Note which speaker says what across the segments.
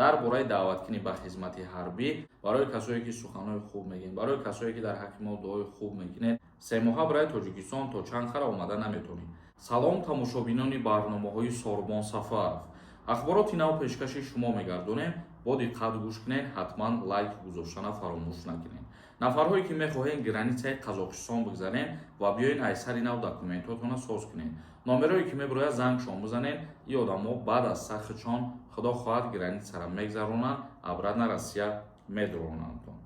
Speaker 1: Дар бораи даъваткунӣ ба хизмати ҳарбӣ, барои касое ки суханҳои хуб мегӯед, барои касое ки дар ҳаққи мо дуои хуб мекунед, 3 моҳа барои Тоҷикистон то чанд хара омада наметонед. Салом, тамошобинони барномаҳои Сорбон Сафаров. Ахбороти нав пешкаши шумо мегардонем. Бо диққат гӯш кунед, ҳатман лайк гузоштана фаромӯш накунед. Нафарҳое ки мехоҳед границаи Қазоқистон бигзарен ва биёен, аз сари нав документотона соз кунед, номерое ки мебирояд, зангшон бизанед. И одамо баъд аз сахтчон, худо хоҳад, границара мегзаронанд, обратно Россия медуронандтон.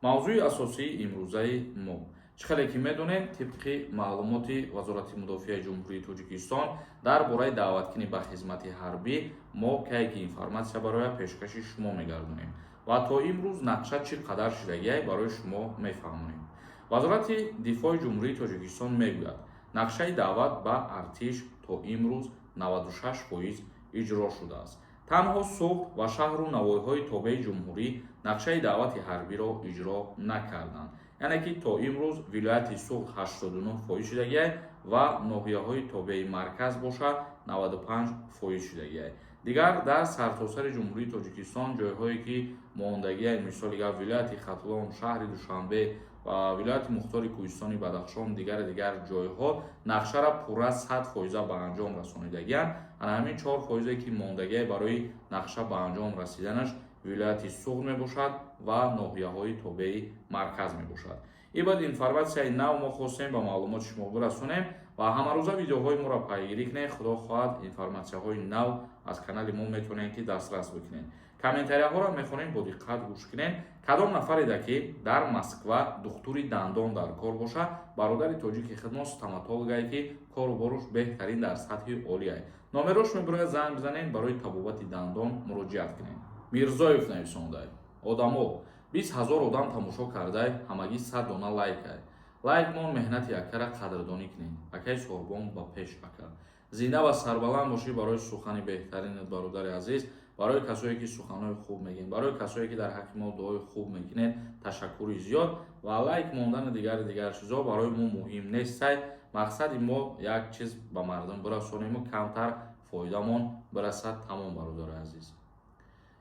Speaker 1: Мавзӯи асосии имрӯзаи мо: чӣ хеле ки медонем, тибқи маълумоти Вазорати мудофиаи Ҷумҳурии Тоҷикистон дар бораи даъваткунӣ ба хизмати ҳарбӣ, мо кае ки информатсия бароя пешкаши шумо мегардонем ва то имрӯз нақша чӣ қадар шидагиай, барои шумо мефаҳмонем. Вазорати дифои Ҷумҳурии Тоҷикистон мегӯяд, нақшаи даъват ба артиш то имрӯз 96% иҷро шудааст. Танҳо Суғд ва шаҳру навоҳиҳои тобеи ҷумҳурӣ нақшаи даъвати ҳарбиро иҷро накарданд. Яъне ки то имрӯз вилояти Суғд 89% шудагиай ва ноҳияҳои тобеи марказ бошад, 95% шудагиай. Дигар дар сартосари Ҷумҳурии Тоҷикистон ҷойҳое ки мондагиай, мисоли гап, вилояти Хатлон, шаҳри Душанбе ва вилояти мухтори Кӯҳистони Бадахшон, дигари дигар ҷойҳо нақшара пурра 100 фоиза ба анҷом расонидагианд. Ана ҳамин 4 фоизе ки мондагиай барои нақша ба анҷом расиданаш, вилояти Суғд мебошад ва ноҳияҳои тобеи марказ мебошад. И баъд информатсияи нав мо хостем ба маълумоти шумо бирасонем ва ҳамарӯза видеоҳои моро пайгирӣ кунед. Худо хоҳад, информатсияҳои нав аз канали мо метавонед ки дастрас бикунед. Комментарияҳоро мехонем, бо диққат гӯш кунед. Кадом нафареда ки дар Москва духтури дандон дар кор бошад, бародари тоҷики хидмат, стоматологае ки кору боруш беҳтарин, дар сатҳи олиай, номерош мебирояд, занг бизанед, барои табобати дандон муроҷиат кунед. Мирзоев нависондай: одамо, 20 000 одам тамошо кардай, ҳамагӣ 100 дона лайкай. Лайк мон, меҳнати акара қадрдонӣ кунед. Акаи Сорбон, ба пеш, ака, зинда ва сарбаланд бошӣ. Барои сухани беҳтаринат, бародари азиз, барои касое ки суханҳои хуб мегӯед, барои касое ки дар ҳаққи мо дуои хуб мекунед, ташаккури зиёд. Ва лайк мондану дигари дигар чизо барои мо муҳим нестай. Мақсади мо як чиз ба мардум бирасонему камтар фоидамон бирасад, тамом. Бародари азиз,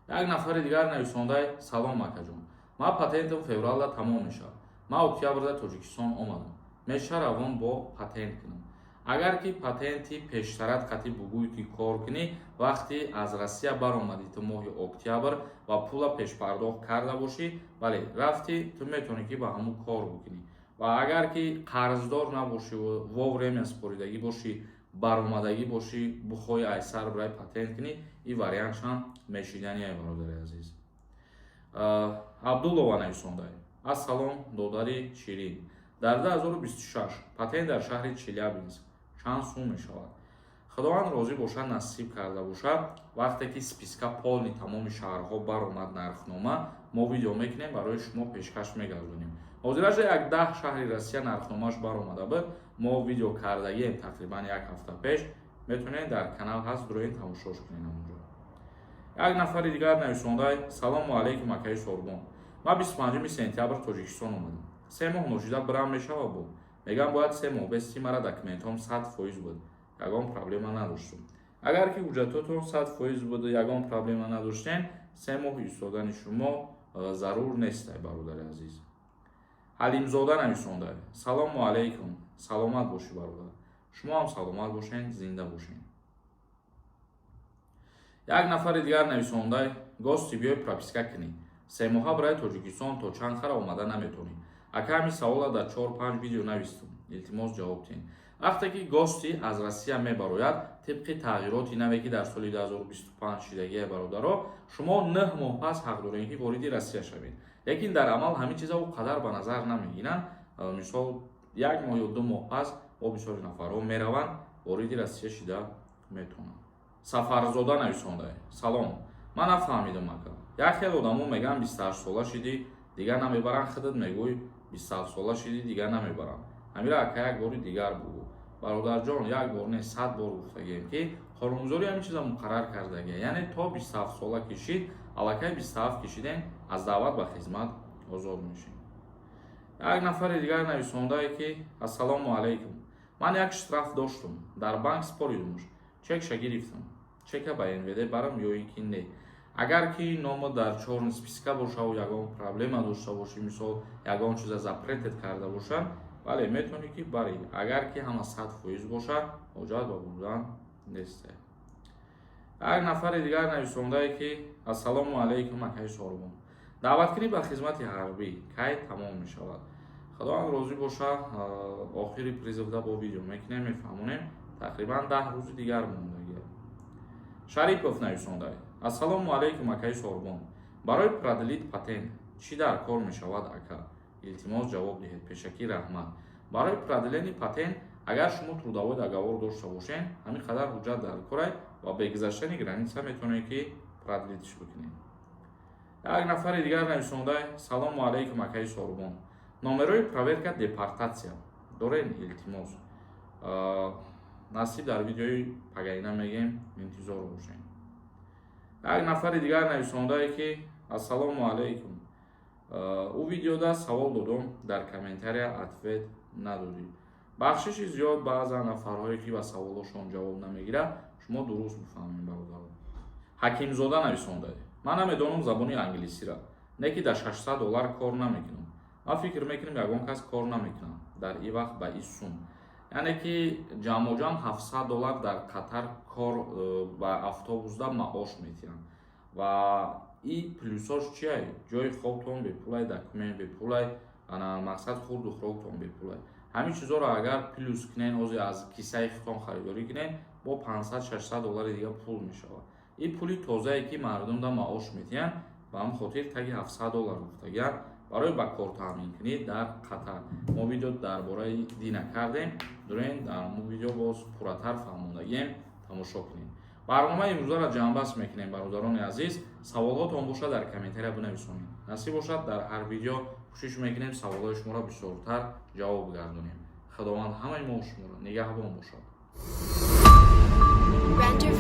Speaker 1: як нафари дигар нависондай: салом, акаҷон, ман патентам февралда тамом мешавад, ман октябрда Тоҷикистон омадам, меша равон бо патент кунам? Агар ки патенти пештарат қатӣ бугӯй ки кор кунӣ, вақте аз Россия баромадӣ ту моҳи октябр ва пула пешпардохт карда бошӣ, бале, рафтӣ, ту метавонӣ ки ба ҳамун кор бикунӣ. Ва агар ки қарздор набошӣ, вовремя споридагӣ бошӣ, баромадагӣ бошӣ, бухоҳӣ айсар барои патент кунӣ, ин вариантшам мешидание, бародари азиз. Абдуллова нависондай: ассалом, додари ширин, дар 2026 патент дар шаҳри Челябинск чанд сум мешавад? Худованд розӣ бошад, насиб карда бошад, вақте ки списка полный тамоми шаҳрҳо баромад, нархнома, мо видео мекунем, барои шумо пешкаш мегардонем. Ҳозиража як 10 шаҳри Россия нархномааш баромада буд, мо видео кардагием тақрибан як ҳафта пеш. Метавонед, дар канал ҳаст, дуроин тамошош кунед ҳамонҷо. Як нафари дигар нависондай: салому алайкум, акаи Сорбон, ман 25 сентябр Тоҷикистон омадам, 3 моҳ ношида бирам мешава? Бо мегам, бояд 3 моҳ бести, мара документҳом 100% буд, ягон проблема надоштум. Агар ки ҳуҷҷатотон 100% буду ягон проблема надоштен, 3 моҳ истодани шумо зарур нестай, бародари азиз. Ҳалимзода нависонда: салому алайкум, саломат бошӣ, бародар. Шумо ҳам саломат бошен, зинда бошен. Як нафари дигар нависондай: гости биёй, прописка кунӣ, 3 моҳа барои Тоҷикистон то чанд хара омада наметонӣ? Ака, ҳамин савола дар чор панҷ видео навистум, илтимос, ҷавоб диҳед. Вақте ки гости аз Россия мебарояд, тибқи тағйироти наве ки дар соли 2025 шидагия, бародаро, шумо 9 моҳ пас ҳақ доред ки вориди Россия шавед. Лекин дар амал ҳамин чиза о қадар ба назар намегиранд. Мисол, як моҳ ё 2 моҳ пас бо бисёри нафарҳо мераванд, вориди Россия шида метавонанд. Сафарзода нависонда: салом, ман нафаҳмидам, ака. Як хел одамо мегӯянд, 28 сола шидӣ, дигар намебаранд, худат мегӯй, 27 сола шидӣ, дигар намебаранд. Ҳамира, ака, як бори дигар бугӯ. Бародарҷон, як бор не, 100 бор гуфтагием, ки қонунгузорӣ ҳамин чиза муқаррар кардагия, яъне то 27 сола кишид. Аллакай 27 кишидем, аз даъват ба хизмат озод мешем. Як нафари дигар нависондае ки ассалому алайкум, ман як штраф доштум, дар банк споридумуш, чекша гирифтам, чека ба МВД барам ё ин ки не? Агар ки номо дар чёрный списка бошаву ягон проблема дошта бошӣ, мисол, ягон чиза запретить карда бошанд, бале, метавонӣ, ки барӣ. Агар ки ҳама 100% боша, ҳоҷат ба бурдан нест. Як нафари дигар нависондае, ки: «Ассалому алайкум, акаи Сорбон, даъваткунӣ ба хизмати ҳарбӣ кай тамом мешавад?» Худованд розӣ боша, охири призыв да бо видео мекунем, мефаҳмонем. Тақрибан 10 рӯзи дигар мондагия. Шарипов нависондае: «Ассалому алайкум, акаи Сорбон, барои продлить патент чӣ дар кор мешавад, ака? Илтимос, ҷавоб диҳед, пешакӣ раҳмат». Барои продление патент, агар шумо трудовой договор дошта бошед, ҳамин қадар ҳуҷҷат дар корай ва бе гузаштани граница метавонед, ки продлить ш бикунед. Як нафари дигар нависонда: «Салому алайкум, акаи Сорбон, номерои проверка депортация дорен? Илтимос». Насиб, дар видеои пагаина мегем, интизор бошем. Як нафари дигар нависондае, ки: «Ассалому алайкум, ӯ видеода савол додум, дар комментария ответ надодӣ». Бахшиши зиёд, баъзан нафарҳое, ки ба саволошон ҷавоб намегирад, шумо дуруст бифаҳмед, бародарон. Ҳакимзода нависондае: «Ман намедонам забони англисиро, не ки дар 600 доллар кор намекунам». Ман фикр мекунам, ягон кас кор намекунам дар ин вақт ба ин сум, яъне ки ҷамъоҷам 700 доллар дар Қатар кор ба автобусда маош метиҳанд. Ва и плюсош чия? Ҷои хобтон бепулай, документ бепулай, ана мақсад, хурду хӯроктон бепулай. Ҳамин чизоро агар плюс кунен, ҳозир аз кисаи худтон харидорӣ кунен, бо 500-600 доллари дига пул мешавад. Ин пули тозае, ки мардумда маош метиҳанд. Ба ҳамин хотир таги 700 доллар гуфтагиам барои ба кор таъмин кунӣ дар Қатар. Мо видео дар бораи дина кардем, дурен, дар мо видео боз пурратар фаҳмондагием, тамошо кунед. Барномаи имрӯзаро ҷамъбаст мекунем, бародарони азиз. Саволҳотон бошад, дар комментария бинависонед. Насиб бошад, дар ҳар видео кӯшиш мекунем, саволҳои шуморо бисёртар ҷавоб гардонем. Худованд ҳамаи мо шуморо нигаҳбон бошад.
Speaker 2: Render.